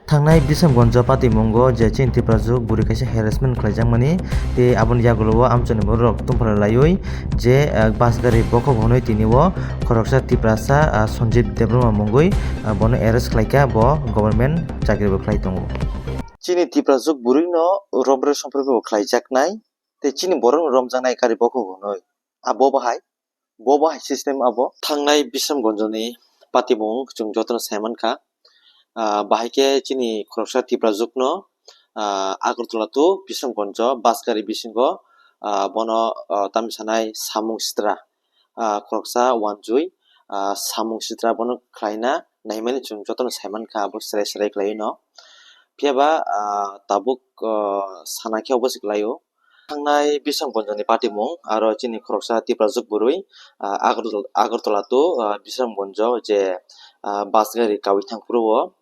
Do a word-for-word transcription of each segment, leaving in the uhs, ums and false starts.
Thangnai Bishamganjo patimungo je chini Tiprajwk bwrwi kaisa harassment khlaijakmani, tei aboni yagulo o amchaini bororok tongphra laiwi je, ah, bus gari bokhok hwnwi tini o khoroksa Tiprasa, ah, Sanjib Debbarma mungwi, ah, bono arrest khlaikha, bo government chakribo khlai tongo. Chini Tiprajwk bwrwino romre somprebo khlaijaknai, tei chini borokno romjaknai gari bokhok hwnwi. Abo bahai, bo bahai system abo. Thangnai Bishamganjoni patimung chwng jotono saimankha. Ah, bahai khe chini khoroksa Tiprajwkno, ah, Agartala to Bishamganjo bus gari bisingo, ah, bono, ah, tamni sanai samung sitra, ah, khoroksa wanjwi, ah, samung sitra bono khlaina naimani chwng jotono saimankha, abo serai serai khlaiwino. Phiyaba, ah, tabuk, ah, sana khe obo se khlaio. Thangnai Bishamganjoni patimung, aro chini khoroksa Tiprajwk bwrwi, ah, Agartala, Agartala to, ah, Bishamganjo je, ah, bus gari kawi thang phuru o,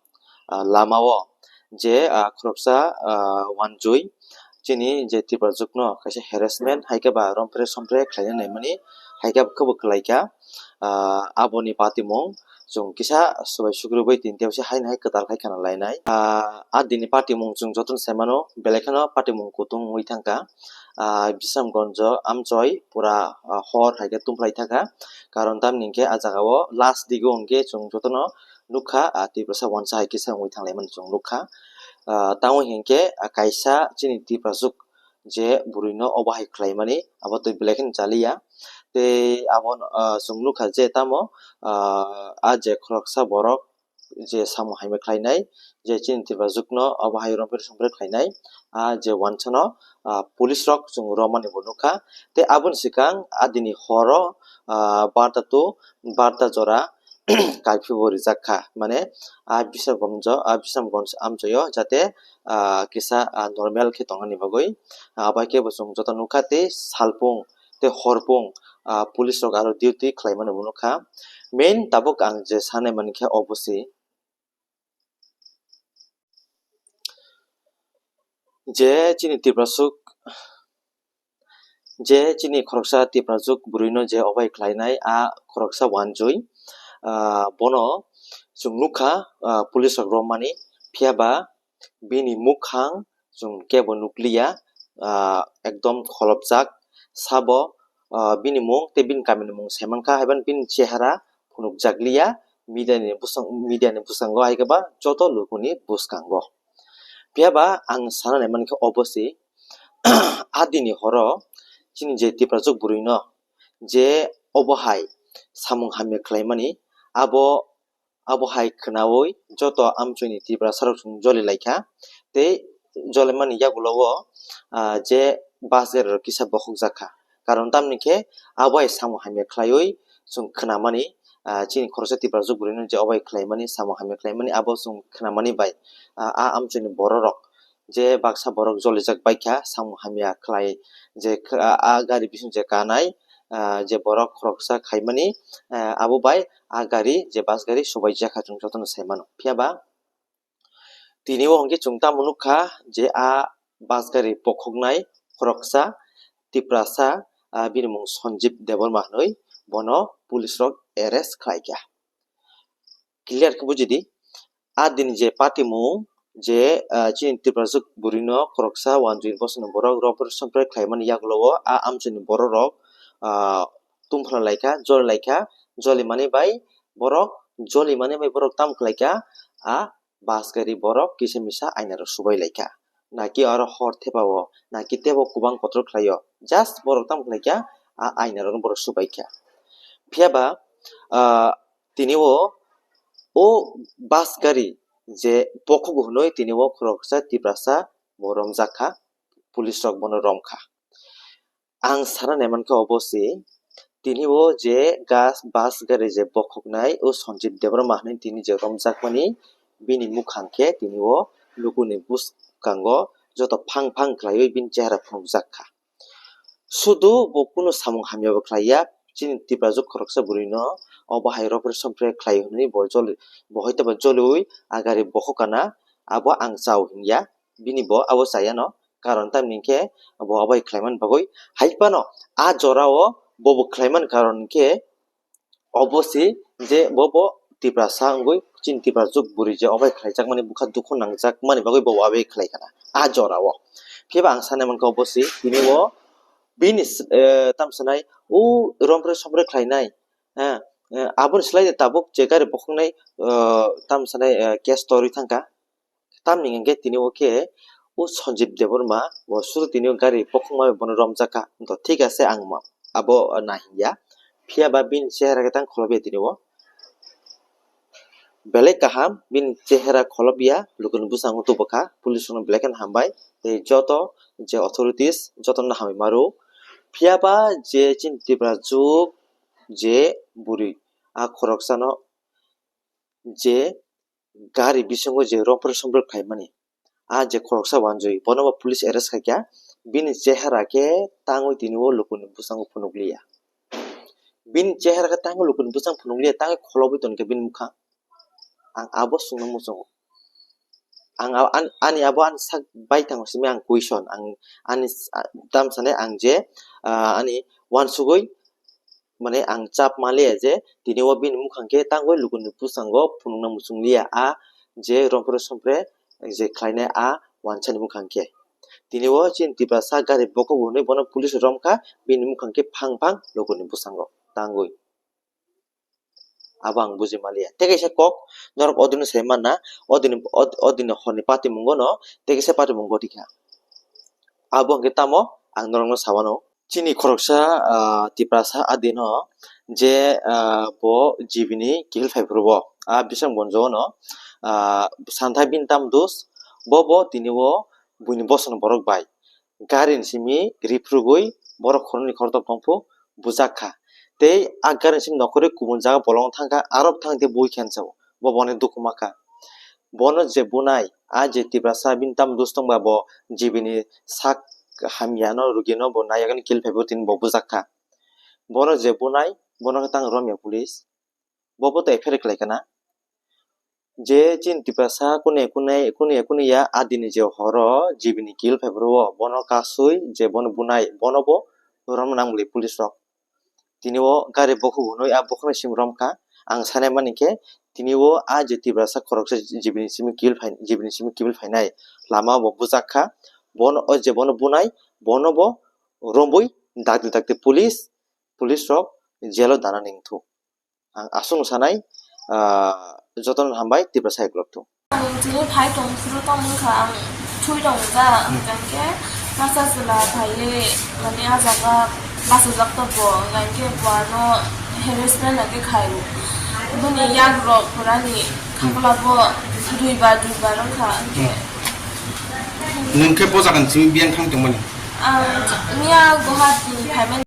ah, lama o je, ah, khoroksa, ah, wanjwi chini je Tiprajwkno kaisa harassment hai khe ba rompre sompre khlaina naimani hai khe kebo kwlaikha. Ah, aboni patimung chwng kisa swbai sukrubui tini tei haino hai kwtal khai khana lainai. Ah, a dini patimung chwng jotono sai mano, belai kheno patimung kutung wngwi thangkha. Ah, Bishamganjo amchoi pura, ah, hor hai khe tungphlai thangkha. Karon tamni hwnkhe a jagao last digo hwnkhe chwng jotono nukha, ah, Tiprasa wansa hai kisa wngwi thanglaimani chwng nukha. Ah, tamo hinkhe, ah, kaisa chini Tiprajwk je bwrwino obo hai khlaimani, abo twi belai kheno chaliya. Tei abo, ah, chwng nukha je tamo, ah, a je khoroksa borok je samung hamya khlainai, je chini Tiprajwkno obo hai rompre sompre khlainai, a je wansano, ah, police rok chwng romani bo nukha. Tei aboni swkang a dini horo, ah, barta to barta jora curfew bo rijak kha. Mane a Bishamganjo, a Bishamganj amchoio jate, ah, kisa, ah, normal khe tongnani bagwi. Ah, abo hai khe bo chwng joto nukha tei salpung tei horpung, ah, police rok aro duty khlaimani bo nukha. Main tabuk ang je sanai mani khe obo se je chini Tiprajwk, je chini khoroksa Tiprajwk bwrwino je obai khlainai a khoroksa wanjwi, ah, bono chwng nukha, ah, police rok romani, phiyaba bini mukhang chwng kebo nukliya, ah, ekdom kholopjak. Sabo, ah, bini mung tei bini kamini mung saimankha, haiban bini chehara phunukjakliya media ni bwsang-, media ni bwskango hai khe ba joto lukuni bwskango. Phiyaba ang sana nai mankha obo se, a dini horo chini je Tiprajwk bwrwino je obo hai samung hamya khlaimani, abo abo hai khwnaui joto amchoini Tiprasa rok chwng joli laikha. Tei jolimani yagulo o, ah, je bus gari rok kisa bokhokjak kha. Karon tamni khe abo hai samung hamya khlaiwi chwng khwnamani, ah, chini khoroksa Tiprajwk bwrwino je obo hai khlaimani, samung hamya khlaimani abo chwng khwnamani bai, ah, a amchoini bororok je baksa borok jolijak baikha, samung hamya khlai je kh-, a, a gari bising je kanai, ah, je borok khoroksa khaimani, ah, abo bai a gari je bus gari subaijak kha chwng jotono sai mano. Phiyaba tini o hwnkhe chwng tamo nukha je a bus gari bokhoknai khoroksa Tiprasa, ah, bini mung Sanjib Debbarma hwnwi bono police rok arrest khlaikha. Clear khe bujidi. A dini je patimung je, ah, chini Tiprajwk bwrwino khoroksa wanjwi bosongni borok rompre sompre khlaimani yagulo o a amchini bororok, ah, tungphla laikha, joli laikha, jolimani bai borok, jolimani bai borok tamo khlaikha, a bus gari borok kisa misa aina rok subai laikha. Naki oro hor thepa o, naki tebo kubang kotor khlaio. Just borok tamo khlaikha, a aina rokno borok subaikha. Phiyaba, ah, tini o, o bus gari je bokhok hwnwi tini o khoroksa Tiprasa bo romjak kha, police rok bono romkha. Ang sana naimankha obo se, tini o je gas bus gari je bokhoknai o Sanjib Debbarma hwnwi tini je romjakmani, bini mukhang khe tini o lukuni bwskango joto phang phang khlaiwi bini chehara phunukjak kha. Sudu bo kunu samung hamya bo khlaiya, chini Tiprajwk khoroksa bwrwino obo hai rompre sompre khlai hwnwi bo joli, bo hoito ba joliui a gari bokhokana, abo ang chao hinya, bini bo abo chayano, karon tamni khe bo abo hai khlaimani bagwi. Hai phano a jorao bo bo khlaimani karon khe obo se je bo bo Tiprasa wngwi chini Tiprajwk bwrwi je obai khlaijakmani bwkha dukhu nangjakmani bagwi bo obai khlai khna a jorao. Phiya ba ang sanai mankha obo se tini o bini s-, eh, tamo sanai o romre somre khlainai, eh, eh, aboni slai de tabuk je gari bokhoknai, eh, tamo sanai, eh, case torwi thangkha. Tamni hwnkhe tini o khe o Sanjib Debbarma bo suru tini o gari bokhokma bai bono romjak kha. To thik ase ang ma-, abo nahiya. Phiya ba bini chehra khe tang kholobya tini o. Belai kaham bini chehra kholobya lukuni bwskango tubukha. Police rokno belai kheno hambai. Tei joto je authorities jotono hambai maro. Phiya ba je chini Tiprajwk je bwrwi a khoroksano je gari bisingo je romphre somphre khlaimani, a je khoroksa wanjwi, bono bo police arrest khaikha, bini chehra khe tangwi tini o lukuni bwskango phunukliya. Bini chehra khe tangwi lukuni bwskango phunukliya, tangwi kholobwi tonkha bini mwkhang. Ang abo swngna muchungo. Ang a-, an-, ani abo ani sak baithango simi ang question, ang ani s-, a-, tam sanai ang je, ah, ani uansugwi mane ang chap maliya je tini o bini mwkhang khe tangwi lukuni bwskango phunukna muchungliya a je romphre somphre je khlainai a wansani mwkhang khe. Tini o chini Tiprasa gari bokhok hwnwi bono police romkha bini mwkhang khe phang phang lukuni bwskango tangwi. Abo ang buji maliya. Tei kaisa kok norok odino sai manna, odini, od-, odini horni patimungo no tei kaisa patimung goti kha. Abo hwnkhe tamo ang norokno sawano. Chini khoroksa, ah, Tiprasa adino je, ah, bo G B ni kihil phai phuru bo, ah, bising bonjo no, ah, santhai bini tam dos, bo bo tini o buini bosongni borok bai gari ni simi riphurugwi borok khoroknwi khorokthom tongphu bujak kha. Tei a gari ni simi nokhorwi kubun jaga bolong thangkha, arok thang tei bui khensa o, bo boni dukhu ma kha. Bono je bunai, a je Tiprasa bini tam dos tongba bo G B ni sak hamya no rwgwi no bo naiyago ni kihil phai bo tini bo bujak kha. Bono je bunai, bono khe tang romya police. Bo bo to F I R khlai kana. Je chini Tiprasa kune kune, kune kune ya adini je horo G B ni kihil phai phuru o, bono kasui je bono bunai, bono bo romna nang bwlwi police rok. Tini o gari bokhok hwnwi a bokhokni sim romkha. Ang sanai mani khe tini o a je Tiprasa khoroksa G B ni simi kihil phai, G B ni simi kihil phainai lama bo bujak kha. Bono o je bono bunai, bono bo romwi dakti dakti police, police rok jail o dana ningthu. Ang aswkno sanai, ah, jotono hambai Tiprasa hai khulokthung. Ang tini phai tong phuru tong wngkha, ang thui tong ja, hmm, hwnkhe masa chwla phaiwi, mane, ah jaga bachajak tongo, hwnkhe bo ano harassment hwnkhe khaio. Bini yagrok purani, hmm, khaklabo duibar duibar wngkha, hwnkhe. Hmm. Nwng khe bo jagani simi biyang thang tongmani? Ang miya Guwahati phaimani.